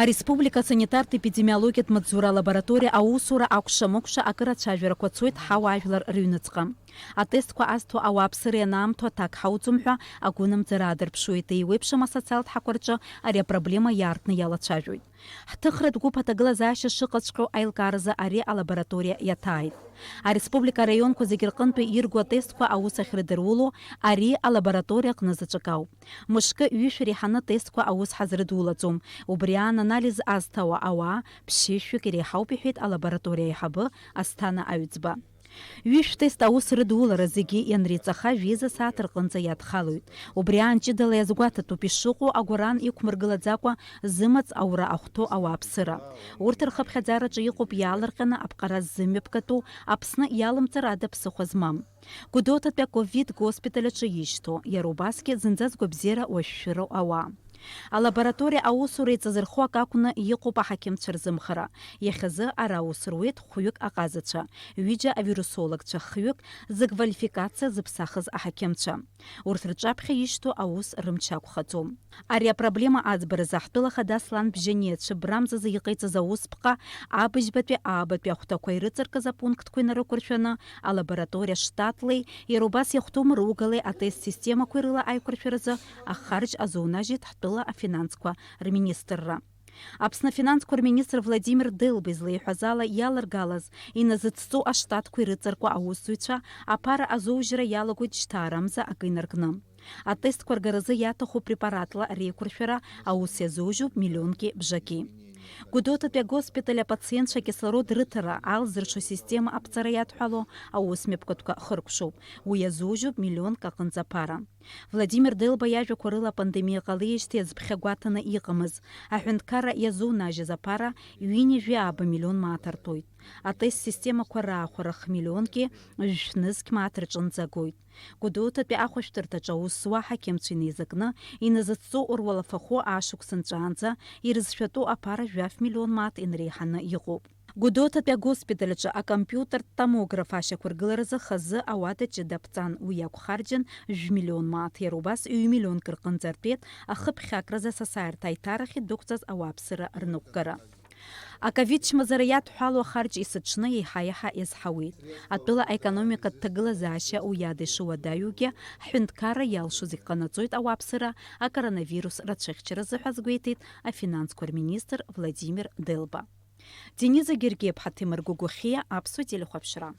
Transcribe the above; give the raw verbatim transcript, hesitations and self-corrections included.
Ареспублика асанитартә-епидемиологиатә маҵзура алабораториа аусура акәша-мыкәша акыр ацәажәарақәа цоит ҳауаажәлар рыҩныҵҟа. Атестқәа азҭо ауааԥсыра ианаамҭоу аҭак ҳауӡом ҳәа агәынамӡара аадырԥшуеит, еиуеиԥшым асоциалтә ҳақәа рҿы ари апроблема иаартны иалацәажәоит. Ҳҭыхратә гәыԥ аҭагылазаашьа шыҟаҵәҟьоу аилкааразы ари алабораториа иаҭааит. Ареспублика араионқәа зегьы рҟынтәи ирго атестқәа аус ахьрыдыруло ари алабораториа аҟны заҵәык ауп. Мышкы ҩышә реиҳаны атестқәа аус ҳазрыдулаӡом. Убри аан анализ азҭауа ауаа ԥшьышәҩык иреиҳауп, иҳәеит алабораториа аиҳабы Асҭана Аҩӡба. Ҩышә тест аус рыдулара зегьы ианреиҵаха, жәеиза сааҭ рҟынӡа иадхалоит. Убри аан ҷыдала иазгәаҭатәуп ишыҟоу агәаран иқәмыргылаӡакәа зымаҵ аура ахәҭоу ауааԥсыра. Урҭ рхыԥхьаӡараҿы иҟоуп иаалырҟьаны аԥҟара ззымҩаԥгатәу, Аԥсны иалымҵыр ада ԥсыхәа змам. Гәдоуҭатәи аковид госпиталь аҿы ишьҭоу, иара убасгьы зынӡа згәабзиара уашәшәыроу ауаа. Алабораториа аусура еиҵазырхо акы акәны иҟоуп аҳақьымцәа рзымхара. Иахьазы ара аус руеит хәҩык аҟазацәа, ҩыџьа авирусологцәа, хҩык зыквалификациа зыԥсахыз аҳақьымцәа. Урҭ рҿаԥхьа ишьҭоу аус рымч ақәхаӡом. Ари апроблема аӡбаразы ҳтәыла ахада Аслан Бжьаниа цәыббрамзазы иҟаиҵаз аусԥҟа абыжьбатәи аабатәи ахәҭақәа ирыҵаркыз апунктқәа инарықәыршәаны алабораториа штатлеи, иара убас иахәҭоу мыругалеи атест системақәеи рыла аиқәыршәаразы ахарџь азунажьит ҳтәыла афинансқәа рминистрра. Аԥсны афинансқәа рминистр Владимир Делба излеиҳәаз ала, иаларгалаз иназыцҵо аштатқәа ирыҵаркуа аусзуҩцәа аԥара азоужьра иалагоит жьҭаарамза акы инаркны. Атестқәа ргаразы иаҭаху препаратла реиқәыршәара аус иазужьуп миллионки бжаки. Гәдоуҭатәи агоспиталь апациентцәа акислород рыҭара алзыршо система аԥҵара иадҳәало аусмҩаԥгатәқәа хыркәшоуп. Уи иазужьуп миллионк аҟынӡа аԥара. Владимир Делба иажәақәа рыла, апандемиа ҟалеижьҭеи аӡә ԥхьа гәаҭаны иҟамызт. Аҳәынҭқарра иазунажьыз аԥара ҩынҩажәи ааба миллион мааҭ артуеит. Атест системақәа раахәара хмиллионки жәшәнызқь мааҭ рҿынӡа агоит. Гәдоуҭатәи ахәышәтәырҭаҿы аус зуа аҳақьымцәа инеизакны, иназыцҵо руалафахәы ашықәс нҵәаанӡа ирызшәатәу аԥара жәаф миллион мааҭ инреиҳаны иҟоуп. Гәдоуҭатәи агоспиталь аҿы акомпиутертә томограф ашьақәыргыларазы хазы ауада ҷыда ԥҵан, уи иақәхарџьын жәмиллион мааҭ, иара убас ҩ-миллионк рҟынӡа артәеит ахыԥхьакразы асасааирҭа аиҭарахь идәықәҵаз ауааԥсыра рныҟәгара. Аковид чмазара иадҳәалоу ахарџь есыҽны еиҳа-еиҳа иазҳауеит. Атәыла аекономикатә ҭагылазаашьа уи ада ишыуадаҩугьы, ҳҳәынҭқарра иалшо зегь ҟанаҵоит ауааԥсыра акоронавирус рацәыхьчаразы ҳәа азгәеиҭеит афинансқәа рминистр Владимир Делба. Дениза Гергиаԥҳа, Ҭемыр Гәыгәхиа, Аԥсуа телехәаԥшра.